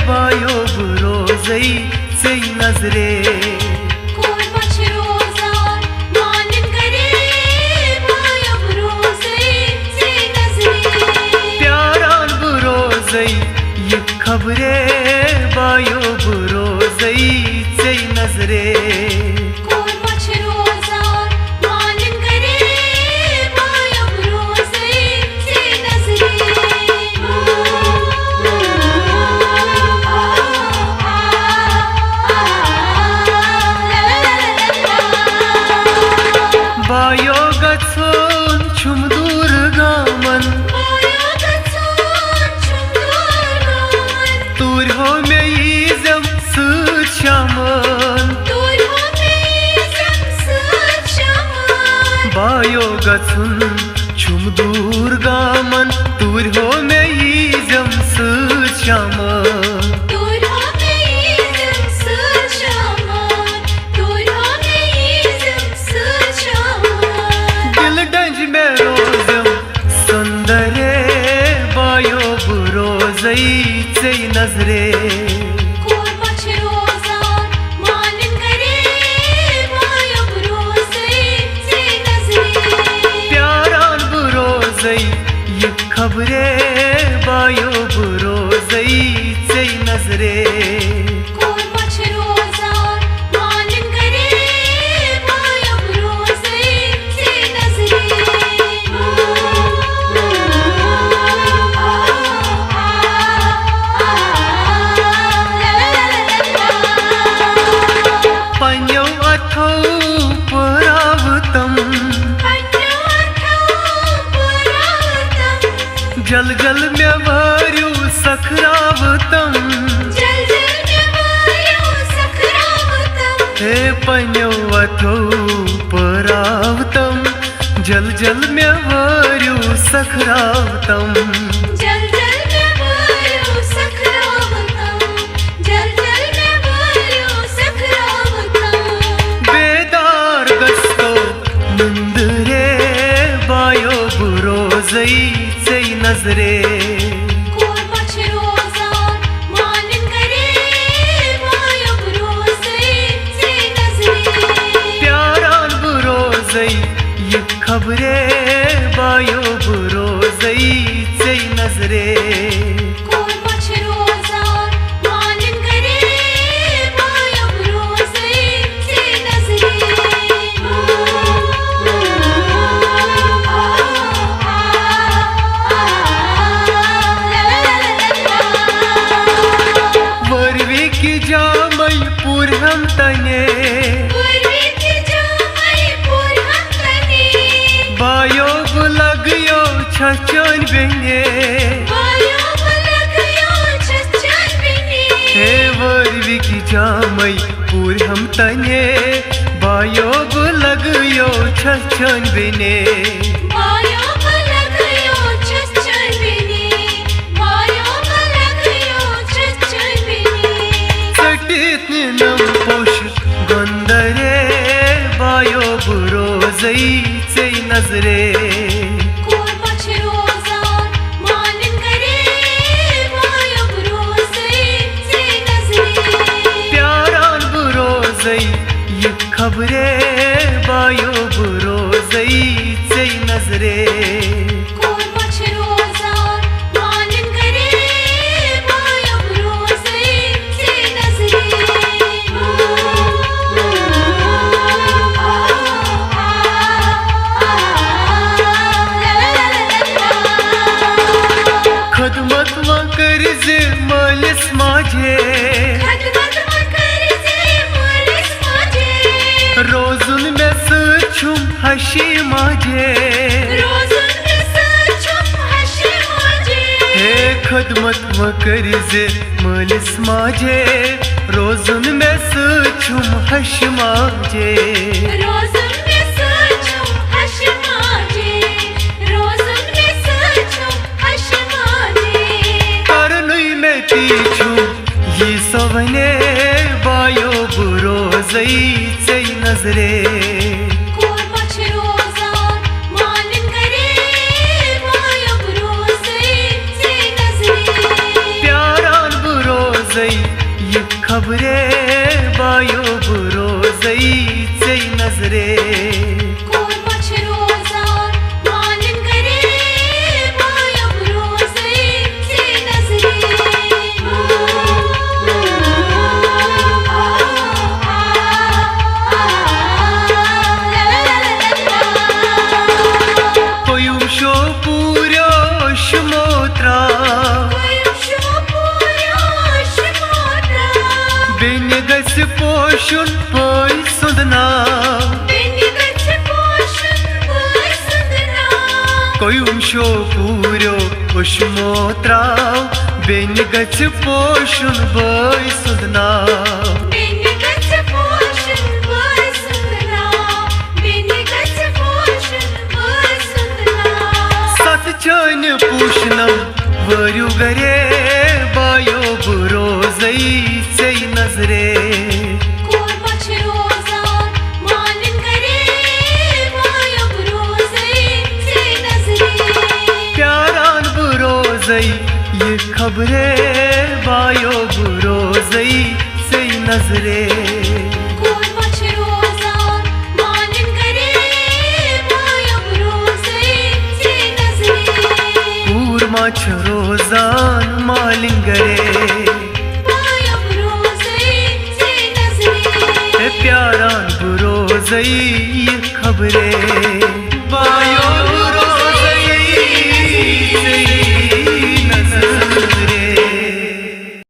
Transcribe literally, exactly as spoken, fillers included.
بایو بہٕ روزے ژے نظرے۔ کور پَتھ چھِ روزان مالِن گرے، بایو بہٕ روزے ژے نظرے۔ پیاران بہٕ روزے یہِ خبرے، بایو بہٕ روزے ژے نظرے۔ کور پَتھ چھِ روزان مالِن گرے، بایو بہٕ روزے ژے نظرے۔ بایو گژھُن چھُم دوٗر گامن۔ بایو گژھُن چھُم دوٗر گامن۔ توٗرۍ ہو مےٚ ییٖزٮ۪م سۭتۍ شامن۔ توٗرۍ ہو مےٚ ییٖزٮ۪م سۭتۍ شامن۔ بایو گژھُن چھُم دوٗر گامن۔ توٗرۍ ہو مےٚ ییٖزٮ۪م سۭتۍ شامن۔ توٗرۍ ہو مےٚ ییٖزٮ۪م سۭتۍ شامن۔ توٗرۍ ہو مےٚ ییٖزٮ۪م سۭتۍ شامن۔ دِلہٕ ڈنٛجہِ مےٚ روزٮ۪م سۄندرے، بایو بہٕ روزے ژے نظرے۔ کور پَتھ چھِ روزان مالِن گرے، بایو بہٕ روزے ژے نظرے۔ پیاران بہٕ روزے یہِ خبرے، بایو بہٕ روزے ژے نظرے۔ کور پَتھ چھِ روزان مالِن گرے، بایو بہٕ روزے ژے نظرے۔ پنٛنیو اَتھو پٲراوٕ تم۔ پنٛنیو اَتھو پٲراوٕ تم۔ جل جل مےٚ وٲرِو سکھراوٕ تم۔ جل جل مےٚ وٲرِو سکھراوٕ تم۔ ہے پنٛنیو اَتھو پٲراوٕ تم۔ جل جل مےٚ وٲرِو سکھراوٕ تم۔ جل جل مےٚ وٲرِو سکھراوٕ تم۔ جل جل مےٚ وٲرِو سکھراوٕ تم۔ بیدار گژھو نندرے، بایو بہٕ روزے ژے نظرے۔ کور پَتھ چھِ روزان مالِن گرے، بایو بہٕ روزے ژے نظرے۔ پیاران بہٕ روزے یہِ خبرے، بایو بہٕ روزے ژے نظرے۔ کور پَتھ چھِ روزان مالِن گرے، بایو بہٕ روزے ژے نظرے۔ وٲرۍوِکۍ جامے پوٗرہم تنے۔ وٲرۍوِکۍ جامے پوٗرہم تنے۔ بایو بہٕ لگیو چھس چٲنۍ بیٚنہِ۔ بایو بہٕ لگیو چھس چٲنۍ بیٚنہِ۔ ہے وٲرۍوِکۍ جامے پوٗرہم تنے۔ بایو بہٕ لگیو چھس چٲنۍ بیٚنہِ۔ بایو بہٕ لگیو چھس چٲنۍ بیٚنہِ۔ بایو بہٕ لگیو چھس چٲنۍ بیٚنہِ۔ ژٔٹِتھ نِنم پوشہٕ گۄندرے، بایو بہٕ روزے ژے نظرے۔ کور پَتھ چھِ روزان مالِن گرے، بایو بہٕ روزے ژے نظرے۔ پیاران بہٕ روزے یہِ خبرے، بایو بہٕ روزے ژے نظرے۔ کور پَتھ چھِ روزان مالِن گرے، بایو بہٕ روزے ژے نظرے۔ خدمت وۄنۍ کٔرۍ زِ مٲلِس ماجے۔ خدمت وۄنۍ کٔرۍ زِ مٲلِس ماجے۔ روزُن مےٚ سۭتۍ چھُم ہشی ماجے۔ روزُن مےٚ سۭتۍ چھُم ہشی ماجے۔ ہے خدمت وۄنۍ کٔرۍ زِ مٲلِس ماجے۔ روزُن مےٚ سۭتۍ چھُم ہشہِ ماجے۔ روزُن مےٚ سۭتۍ چھُم ہشہِ ماجے۔ روزُن مےٚ سۭتۍ چھُم ہشہِ ماجے۔ کرنُے مےٚ تی چھُم یی سۄ ونے، بایو بہٕ روزے ژے نظرے۔ کور پَتھ چھِ روزان مالِن گرے، بایو بہٕ روزے ژے نظرے۔ پیاران بہٕ آیو بہٕ روزے ژے نظرے۔ کور ما چھِ روزان مالِن گرے، بایو بہٕ روزے ژے نظرے۔ کوٚیُم شو پوٗریو شمو ترٛاو۔ بیٚنہِ گژھِ پوشُن بٲے سُنٛد ناو۔ بیٚنہِ گژھِ پوشُن بٲے سُنٛد ناو۔ کوٚیُم شو پوٗریو اُشمو ترٛاو۔ بیٚنہِ گژھِ پوشُن بٲے سُنٛد ناو۔ بیٚنہِ گژھِ پوشُن بٲے سُنٛد ناو۔ بیٚنہِ گژھِ پوشُن بٲے سُنٛد ناو۔ ستھ چٲنہِ پوشنم وٲرِو گرے، بایو بہٕ روزے ژے نظرے۔ کور ما چھِ روزان مالِن گرے، بایو بہٕ روزے ژے نظرے۔ پیاران بہٕ روزے یہِ خبرے، بایو بہٕ روزے ژے نظرے۔ کور ما چھِ روزان مالِن گرے، بایو بہٕ روزے ژے نظرے۔ کوٗر ما چھِ روزان مالِن گرے۔ بایو بہٕ روزے ژے نظرے۔ ہے پیاران بہٕ روزے یہِ خبرے۔